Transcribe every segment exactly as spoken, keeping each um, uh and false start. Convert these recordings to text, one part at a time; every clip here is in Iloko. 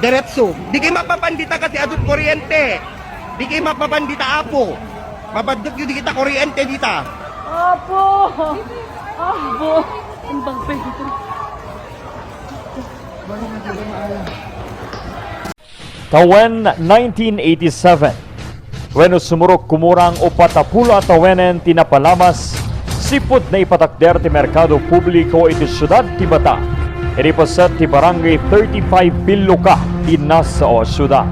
Diretso. Di kayo mapapan dita kasi adut kuryente. Di kayo mapapan dita, apo. Mabaddek yu di kita kuryente dita. Apo! Apo! Ang bagpay dito. Tawen nineteen eighty-seven. Wenno sumurok kumurang upat a pulo a tawenen ti napalamas, sipud naipatakder ti merkado publiko iti siudad ti Batak, idi paset ti Barangay thirty-five Billuca ti nasao a siudad.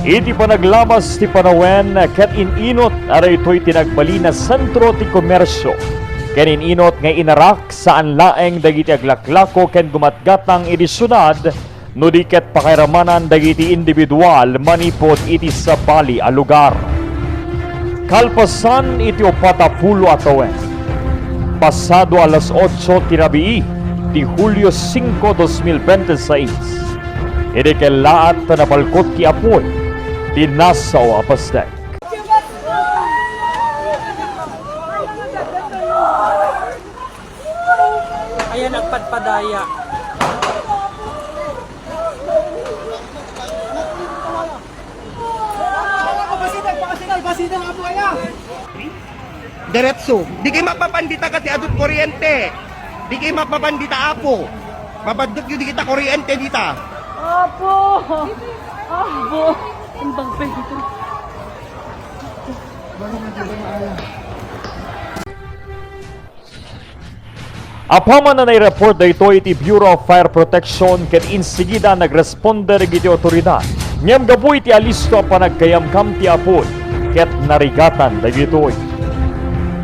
Iti panaglamas ti panawen ket in-inot a daytoy ti nagbalin a sentro ti komersio, ken in-inot nga inarak saan laeng dagiti aglaklako ken gumatgatang iti siudad, no di ket pakairamanan dagiti individual manipud iti sabali a lugar. Kalpasan iti upat a pulo a tawen, pasado alas otso ti rabii ti Hulio singko, dos mil bente seis, idi kellaat ta nabalkot ti apuy ti nasao a pasdek. Ayan, nagpadpadaya. Diretso. Di kayo mapapan dita kasi adut kuryente. Di kayo mapapan dita, apo. Mabaddek yu di kita kuryente dita. Apo! Apo! Ang bagpay dito. Apaman a naireport daytoy iti Bureau of Fire Protection ket insigida nagresponde dagiti awtoridad. Ngem gapu iti alisto a panagkayamkam ti apuy ket narigatan dagitoy.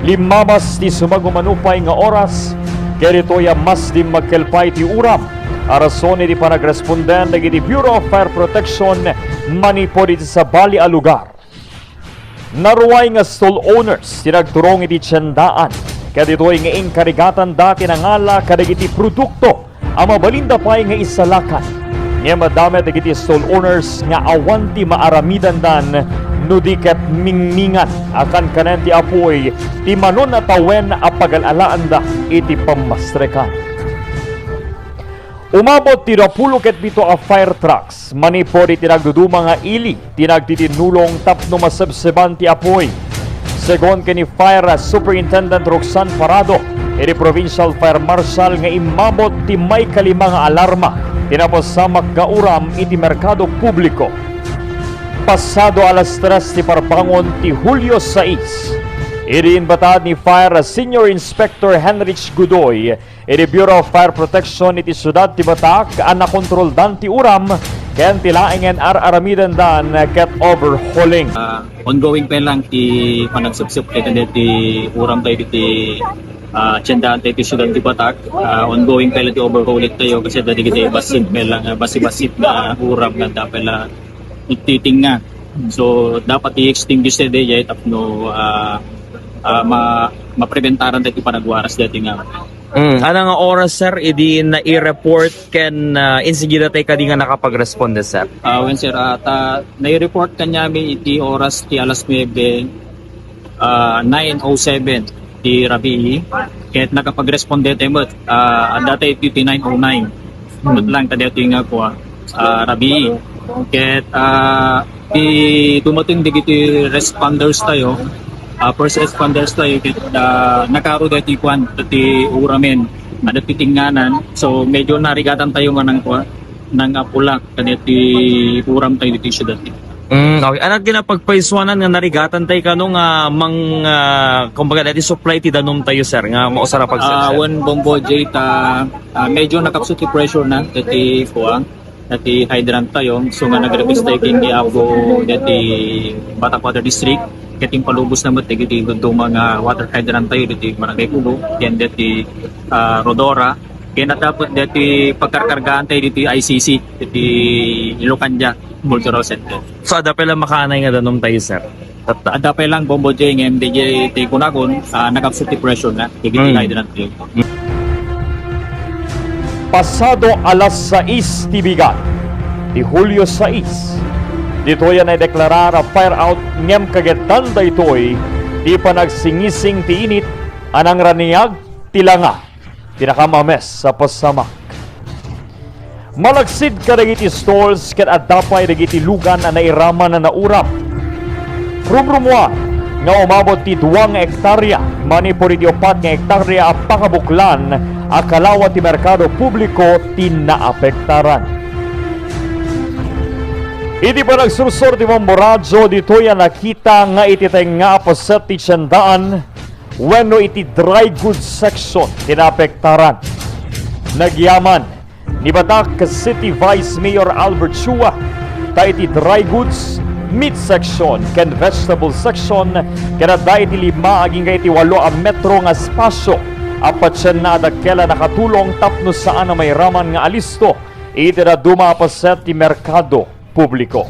Limmamas ti sumagmamano pay nga oras, ket ditoy a mas dimmagkel pay ti uram a rason iti panagresponden dagiti Bureau of Fire Protection manipud iti sabali a lugar. Naruay nga stall owners ti nagturong iti tiendaan, ket ditoy nga inkarigatanda ti nangala kadagiti produkto a mabalinda pay nga isalakan. Ngem adda met dagiti stall owners nga awan ti maaramidandan no di ket mingmingan a kankanen ti apuy ti manon a tawen a pagal-alaanda iti pammastrekan. Umabot ti duapulo ket pito a fire trucks manipud iti nagduduma nga ili ti nagtitinnulong tapno masebseban ti apuy. Segun ken ni Fire Superintendent Roxanne Parado, iti Provincial Fire Marshal nga immabot ti maikalima nga alarma ti napasamak nga uram iti merkado publiko. Pasado alas tres ti parbangon ti Hulio sais, idi inbatad ni Fire Senior Inspector Henrich Godoy iti Bureau of Fire Protection iti siudad ti Batak a nakontroldan ti uram ken ti laengen ar-aramidendan ket overhauling. Ah, ongoing pa lang ti panagsupsup ket ti uram tayo iti, ah, tiendaan tayo iti siudad ti Batak. Ah, ongoing pa lang ti overhauling tayo kasi dati kita basit pa lang, ah, basi-basit nga uram nga dapat lang ititinga. So, dapat i-extinguish tayo diay tapno, ah, ah, ma-, mapreventaran tayo ti panagwaras dati nga. Mm, ano nga oras, sir, idi nai-report ken, ah, insigida tayo kadi nga nakapagresponde, sir? Ah, wen, sir, ah, ta, nai-report kaniami iti oras ti alas nuebe, ah, nine oh seven ti rabii, ket nakapagresponde tayo met, ah, adda tayo iti nine oh nine. Met lang ta daytoy nga kua, ah, rabii. Ket, ah, ti dumateng dagiti responders tayo, ah, first responders tayo, ket, ah, nakaro daytoy kuan, ti uramen, adda ti tinganan. So, medyo narigatan tayo nga nang kuan, nang apula, kaniati uram tayo ditoy siudad. Mm, okay. Ano ti napagpaisuanan nga narigatan tayo kano nga mang, ah, kumbaga, dati supply ti danum tayo, sir, nga mausar a pagserser? Ah, wen, Bombo J, ta, ah, medyo nakapsut ti pressure na, dati kuan, dati hydrant tayo, so nga nag-request tayo ken ni Apo dati Batak Water District, ket impalubos na met dagiti dadduma nga water hydrant tayo, dati Barangay Pulo, ken dati, ah, Rodora, ken adda met dati pagkarkargaan tayo dati I C C, dati Ilocandia Cultural Center. So, adda pay lang makaanay nga danum tayo, sir? Tatta. Adda pay lang, Bombo J, ngem diay ti kunakon, ah, nakapsut ti pressure na, dagiti Mm. hydrant tayo. Pasado alas sais ti bigat ti Hulio sais, ditoy a naideklarar a fire out ngem kagetan daytoy ti panagsingising ti init a nangraniag ti langa ti nakamames a pasamak. Malaksid kadagiti stalls ket adda pay dagiti lugan a nairaman a nauram. Rumrumuar nga umabot ti dua nga ektarya manipud iti upat nga ektarya a pakabuklan a kalawa ti merkado publiko ti naapektaran. Iti panagsursor ti Bombo Radyo, ditoy a nakita nga iti tengnga a paset ti tiendaan wenno iti dry goods section ti naapektaran. Nagyaman, nibatak City Vice Mayor Albert Chua ta iti dry goods, meat section, ken vegetable section, ket adda iti lima agingga iti walo a metro nga espasyo a patienna a dakkel a nakatulong tapno saan a mairaman nga alisto iti dadduma a paset ti merkado publiko.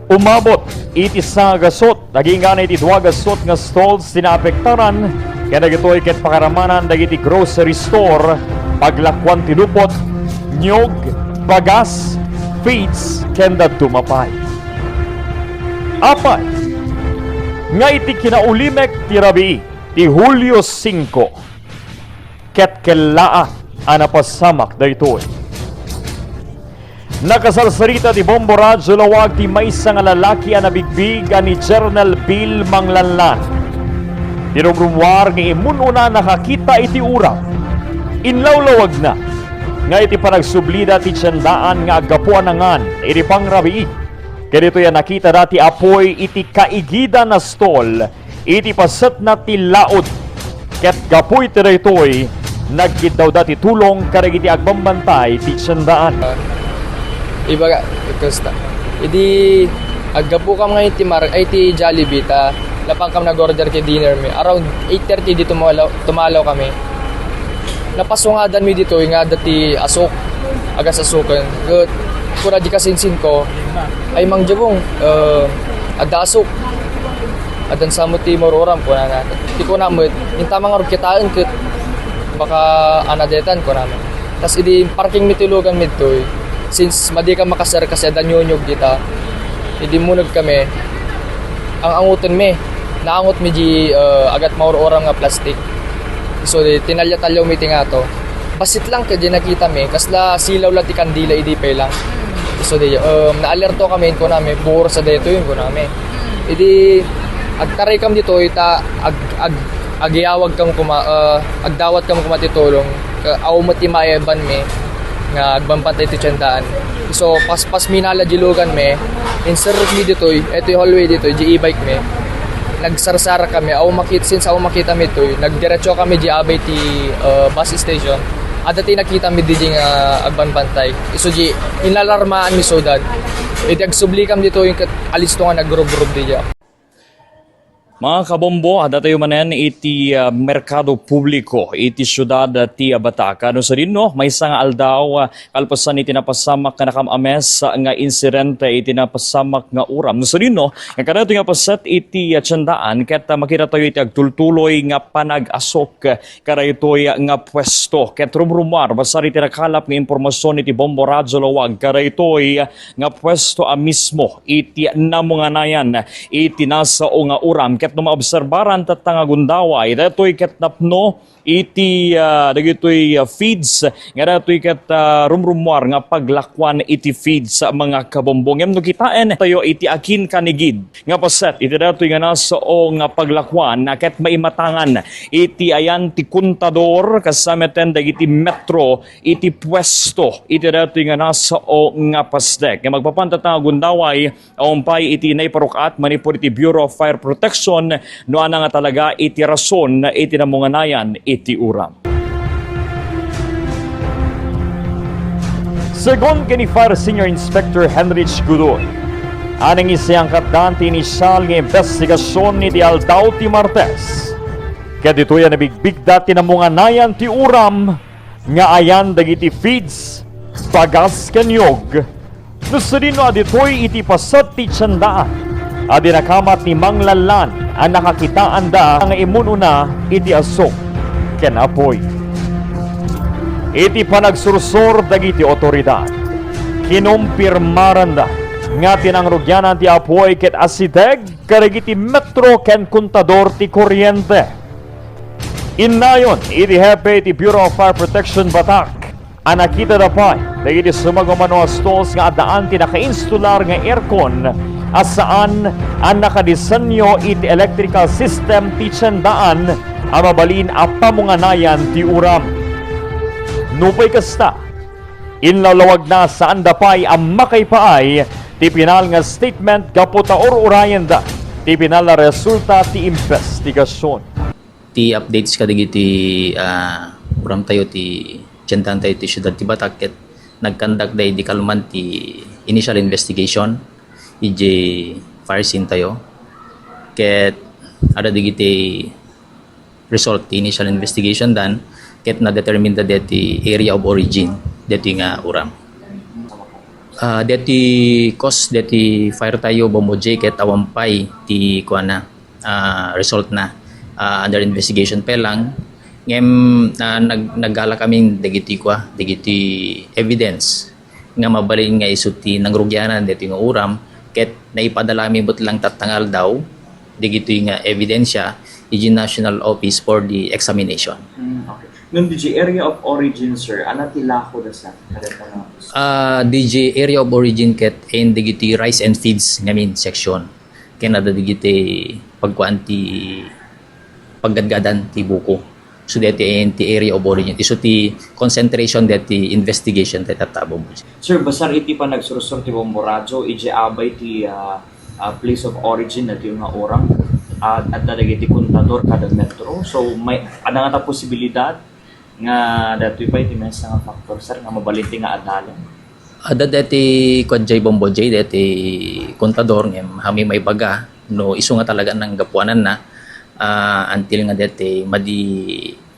Umabot iti sangagasut, nagingga iti duagasut nga stalls ti naapektaran, ken dagitoy ket pakaramanan dagiti grocery store, paglakuan ti lupot, niyog, bagas, feeds, ken dadduma pay. Apay nga iti kinaulimek ti rabii ti Hulio singko, ket kellaak a napasamak daytoy. Nakasarsarita ti Bombo Radyo Lawag ti maysa nga lalaki a nabigbig a ni Jernel Bill Manglanlan. Tinumrumuar nga immun-una nakakita iti uram. Inlawlawagna nga iti panagsublida ti tiendaan nga aggapu a nangan iti pangrabii, ket ditoy a nakitada ti apuy iti kaigidan a stall iti pasetna ti laud. Ket gapu iti daytoy, nagkiddawda ti tulong kadagiti agbambantay ti tiendaan. Ibaga, kasta. Idi aggapu kam nga iti mar-, ay, iti Jollibee ta, napangkam nag-order ti dinner mi. Around eight thirty idi tumalaw, tumalaw kami. Napasungadan mi ditoy nga adda ti asuk, agas-asuken. Ket kuna di kasinsin ko, "Ay, Mang Jabong, eh, adda asuk. Addan samo ti maururam," kunana. Ti kuna met, "Inta mangarud kitaen ket baka anadetan," kunana. Tas idi parking mi ti lugan mi ditoy, since madi ka makasar kasi adda nyunyog dita, idi muneg kami, ang-anguton mi. Naangot mi di, eh, agat maururam nga plastik. So, di, tinalya-talyaw mi ti ngato. Bassit lang ket di nakita mi, kasla silaw la ti kandila idi pay lang. So, di, um, naalerto kami, kunami, "Buros a daytoy," kunami. Idi agtaray kam ditoy, ta ag-, ag-, agiyawag kam kuma, eh, agdawat kam kuma ti tulong. Ka-, aw met ti maiban mi nga agbambantay ti tiendaan. So, paspas mi nala di lugan mi, inserrek mi ditoy, itoy hallway ditoy, di e-bike mi. Nagsarsarak kami, aw makit-, since aw makita mi toy, nagdiretso kami di abay ti, uh, bus station. Adda ti nakita mi di nga agbambantay. Isu di, inalarmaan mi sudad. Iti agsubli kam ditoy, ket alisto nga nagrubrob di dia. Mga kabombo, adda tayo manen iti, ah, merkado publiko iti siudad ti, ah, Batak. No sadino, maysa nga aldaw, ah, kalpasan iti napasamak nga nakam-ames nga insidente iti napasamak nga uram. No sadino, nga kadaytoy nga paset iti, ah, tiendaan ket, ah, makita tayo iti agtultuloy nga panag-asok kadaytoy nga puesto. Ket rumrumuar, basar iti nakalap nga impormasyon iti Bombo Radyo Lawag, kadaytoy nga puesto a mismo iti namunganayan iti nasao nga uram. Ket no maobserbaran tatta nga gundaway, daytoy ket napno iti, ah, dagitoy, ah, feeds nga daytoy ket, ah, rumrumuar nga paglakuan iti feeds, ah, mga kabombo. Ngem no kitaen tayo iti akin kanigid nga paset iti daytoy nga nasao nga paglakuan, a ket maimatangan iti ayan ti kontador, kasamiten dagiti metro iti puesto iti daytoy nga nasao nga pasdek. Nga magpapan tatta nga gundaway, awan pay iti naiparuk-at manipud iti Bureau of Fire Protection no ania nga talaga iti rason iti namunganayan iti uram. Segun ken ni Fire Senior Inspector Henrich Godoy, aning isayangkatdan ti inisial nga imbestigasion iti aldaw ti Martes. Ket ditoy a nabigbigda ti namunganayan ti uram nga ayan dagiti feeds, bagas ken niyog. No sadino a ditoy iti paset ti tiendaan a dinakamat ni Manglanlan a nakakitaanda nga immun-una iti asok ken apuy. Iti panagsursor dagiti otoridad, kinumpirmaranda nga tinangrugianan ti apuy ket asideg kadagiti metro ken kontador ti kuryente. Innayon iti hepe iti Bureau of Fire Protection Batak, A nakitada pay dagiti sumagmamano a stalls nga addaan ti nakainstolar nga aircon a saan a nakadisenyo iti electrical system ti tiendaan a mabalin a pamunganayan ti uram. Nupay kasta, inlawlawagna a saanda pay a makaipaay ti pinal nga statement gapu ta ur-urayenda ti pinal a resulta ti imbestigasyon. Ti updates kadagiti, ah, uramtayo ti tiendaantayo ti siudad ti Batac ket nagkandakda idi kalman ti initial investigation idiay fire scene tayo. Ket adda dagiti result ti initial investigation dan ket nadetermine da deti area of origin deti nga uram. Ah, deti cause deti fire tayo, Bombo J, ket awan pay ti kuana, ah, result na. Ah, under investigation pa lang. Ngem, ah, nag-, naggala kami dagiti kua, dagiti evidence nga mabalin nga isu ti nangrugianan deti nga uram, ket naipadalami met lang tatta nga aldaw dagitoy nga ebidensya iti National Office for the Examination. Mm, okay. Ngem D J, area of origin, sir, ano ti lako da, sir? Kada pa nga Ah, D J, area of origin ket in dagiti rice and feeds ngamin section. Ken adda dagiti pagkuan ti paggadgadan ti buko. So, deti in ti area of origin. Isu ti concentration deti investigation ti tattabo. Sir, basar iti panagsursur ti Bombo Radyo, idiay abay ti, ah, ah, place of origin na ti nga orang, ah, adda dagiti kontador kada metro. So, may, adda nga ta posibilidad nga datoy pay ti maysa nga factor, sir, nga mabalin ti nga adalen. Adda deti kua jay, Bombo Jay, deti kontador ngem awan mi maibaga no isu nga talaga nanggapuanan na, ah, until nga deti madi,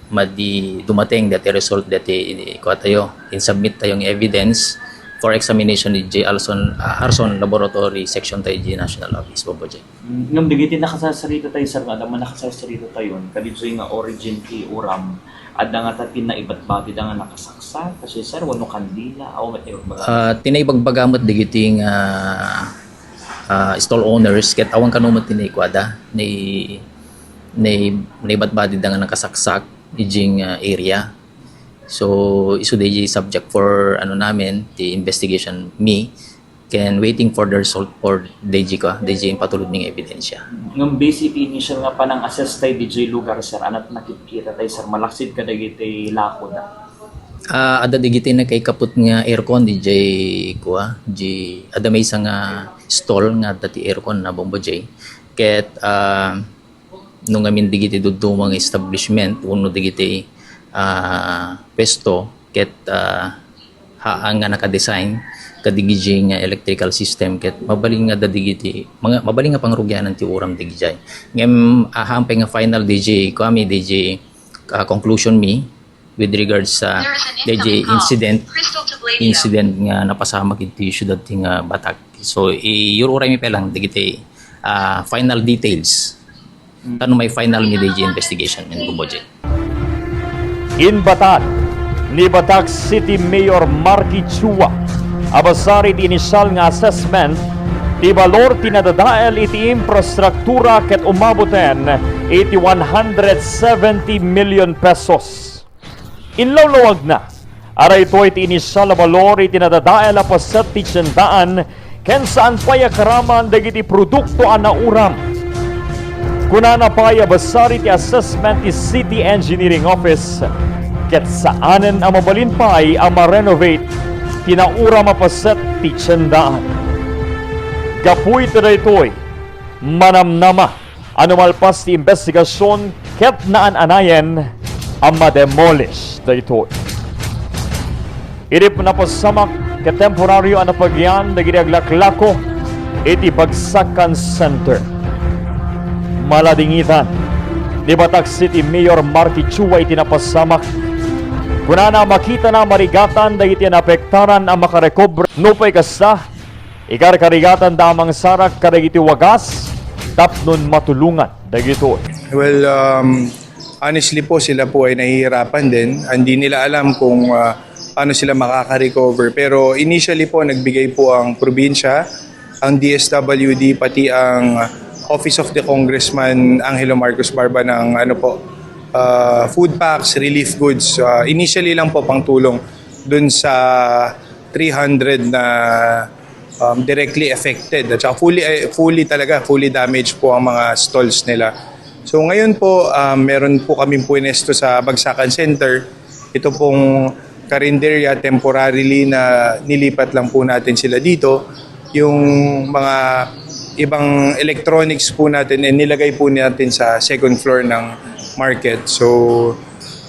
madi dumateng deti result deti kua tayo, insubmit tayo nga evidence for examination idiay Alson, ah, Arson Laboratory Section tayo idiay National Office, Bombo Jay. Mm, ngem dagiti nakasarsarita tayo, sir, nga adda man nakasarsarita tayon, kadidiay nga origin ti uram, adda nga ta ti naibatbatida nga nakasaksak, kasi, sir, wenno kandila, awan met naibatbati. Ah, ti naibatbati met dagiti nga, ah, stall owners, ket awan kano met ti naikuada, nai-, nai-, naibatbatida nga nakasaksak, idiay nga area. So, isu daydiay subject for, ano namin, ti investigation mi, ken waiting for the result for D J ko, ah, D J impatulod mi nga ebidensya. Ngem base iti initial nga panang-assess tayo D J lugar, sir, ania ti nakitkita tayo, sir, malaksid kadagiti lako da? Ah, adda dagiti nakaikaput nga aircon D J ko, ah, di, adda maysa nga stall nga adda ti aircon na, Bombo Jay. Ket, ah, no ngamin dagiti dudduma nga establishment wenno dagiti, ah, pwesto ket, ah, haan nga nakadesign kadagiti nga electrical system ket mabalin nga adda dagiti, mga, mabalin nga pangrugianan ti uram dagiti. Ngem, ah, haan pay nga final D J, kuami D J, ah, conclusion mi with regards sa There is an daydiay incoming call. Incident, Crystal Tabladio. Incident nga napasamak iti siudad ti nga Batac. So, i-, ur-uray mi pa lang dagiti, ah, final details. Tapno may final mi daydiay investigation, Bombo Jay. Inbatad ni Batac City Mayor Marky Chua a basar iti initial nga assessment ti balor ti nadadael iti infrastruktura ket umaboten iti one hundred seventy million pesos. Inlawlawagna a daytoy ti initial a balor iti nadadael a paset ti tiendaan ken saan pay a karaman dagiti produkto a nauram. Kunana pay a basar iti assessment ti City Engineering Office, ket saanen a mabalin pay a ma-renovate ti nauram a paset ti tiendaan. Gapu iti daytoy, manamnama a no malpas ti imbestigasyon ket naan-anayen a ma-demolish daytoy. Idi napasamak ket temporario a napagian dagiti aglaklako iti Bagsakan Center. Maladingitan ni Batac City Mayor Marky Chua iti napasamak. Kunana a makitana a marigatan dagiti naapektaran a makarekobre. Nupay kasta, ikarkarigatanda a mangsarak kadagiti wagas tapno matulongan dagitoy. Well, um, honestly po, sila po ay nahihirapan din. Hindi nila alam kung, ah, paano sila makaka-recover. Pero initially po, nagbigay po ang probinsya, ang D S W D, pati ang Office of the Congressman Angelo Marcos Barba ng, ano po, ah, food packs, relief goods. Ah, initially lang po, pangtulong. dun sa three hundred na, um, directly affected. At saka fully, eh, fully talaga, fully damaged po ang mga stalls nila. So ngayon po, um, meron po kaming puwesto sa Bagsakan Center. Ito pong karinderya, temporarily na nilipat lang po natin sila dito. Yung mga ibang electronics po natin, eh, nilagay po natin sa second floor ng market. So,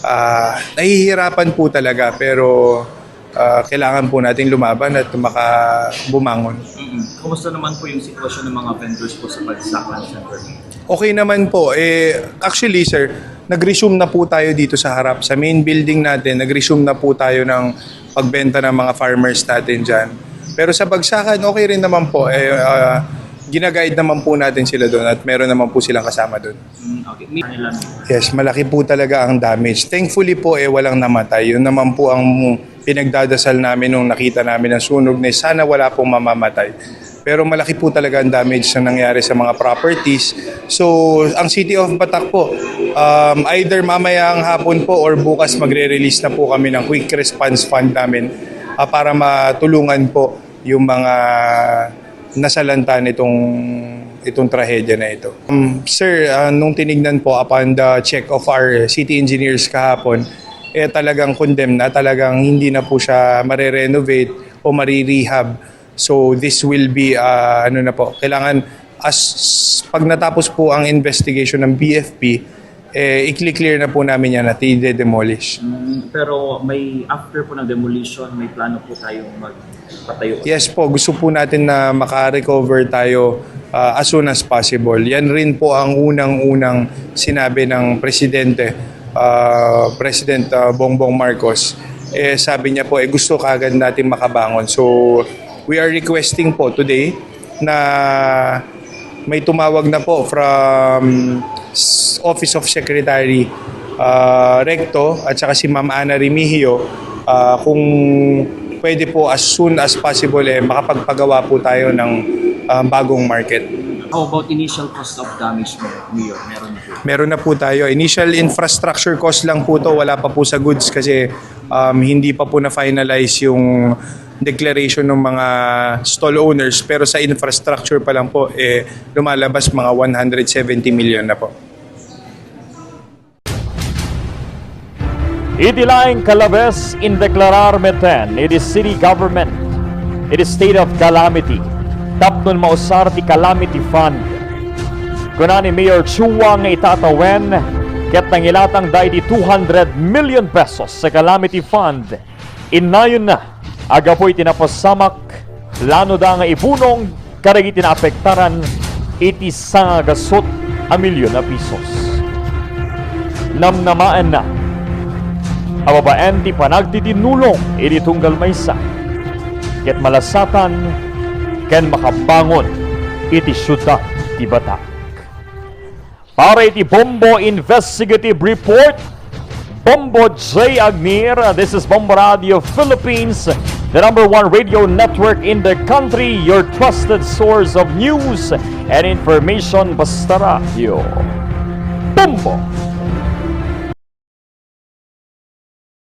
ah, nahihirapan po talaga, pero, ah, kailangan po natin lumaban at makabumangon. Mm. Kumusta naman po yung sitwasyon ng mga vendors po sa Bagsakan Center? Okay naman po. Eh, actually, sir, nag-resume na po tayo dito sa harap. Sa main building natin, nag-resume na po tayo ng pagbenta ng mga farmers natin dyan. Pero sa Bagsakan, okay rin naman po. Eh, ah, ginaguide naman po natin sila doon at meron naman po silang kasama doon. Mm, okay. May kanila, may Yes, malaki po talaga ang damage. Thankfully po, eh, walang namatay. Yun naman po ang pinagdadasal namin nung nakita namin ang sunog na sana wala pong mamamatay. Pero malaki po talaga ang damage na nangyari sa mga properties. So, ang City of Batak po, um, either mamayang hapon po or bukas magre-release na po kami ng quick response fund namin, ah, para matulungan po yung mga nasalanta nitong, itong trahedya na ito. Um, sir, ah, nung tinignan po upon the check of our city engineers kahapon, eh, talagang condemn na, talagang hindi na po siya mare-renovate o mare-rehab. So this will be, ah, ano na po, kailangan as pag natapos po ang investigation ng B F P, eh, i-clear na po namin yan at i-demolish. Mm, pero may, after po ng demolition, may plano po tayong magpatayo? Yes po, gusto po natin na maka-recover tayo, ah, as soon as possible. Yan rin po ang unang-unang sinabi ng Presidente, ah, President, ah, Bongbong Marcos. Eh, sabi niya po, eh, gusto kagad natin makabangon. So, we are requesting po today na may tumawag na po from s-, Office of Secretary, ah, Recto at saka si Ma'am Ana Remigio, ah, kung pwede po as soon as possible, eh, makapagpagawa po tayo ng, ah, bagong market. How about initial cost of damage, Mayor? Meron na po? Meron na po tayo. Initial infrastructure cost lang po to, wala pa po sa goods kasi, um, hindi pa po na-finalize yung declaration ng mga stall owners, pero sa infrastructure pa lang po, eh, lumalabas mga one hundred seventy million na po. Iti laeng kalabes, indeklarar metten iti city government iti state of calamity tapno mausar ti calamity fund. Kuna ni Mayor Chua nga itatawen ket nangilatangda iti two hundred million pesos a calamity fund. Innayonna a gapu iti napasamak, planoda nga ibunong kadagiti naapektaran iti sangagasut a milyon a pisos. Namnamaenna a babaen ti panagtitinnulong iti tunggal maysa ket malasatan ken makabangon iti siudad ti Batak. Para iti Bombo Investigative Report, Bombo J Agnir, this is Bombo Radio Philippines, the number one radio network in the country, your trusted source of news and information. Basta Radio. Bombo!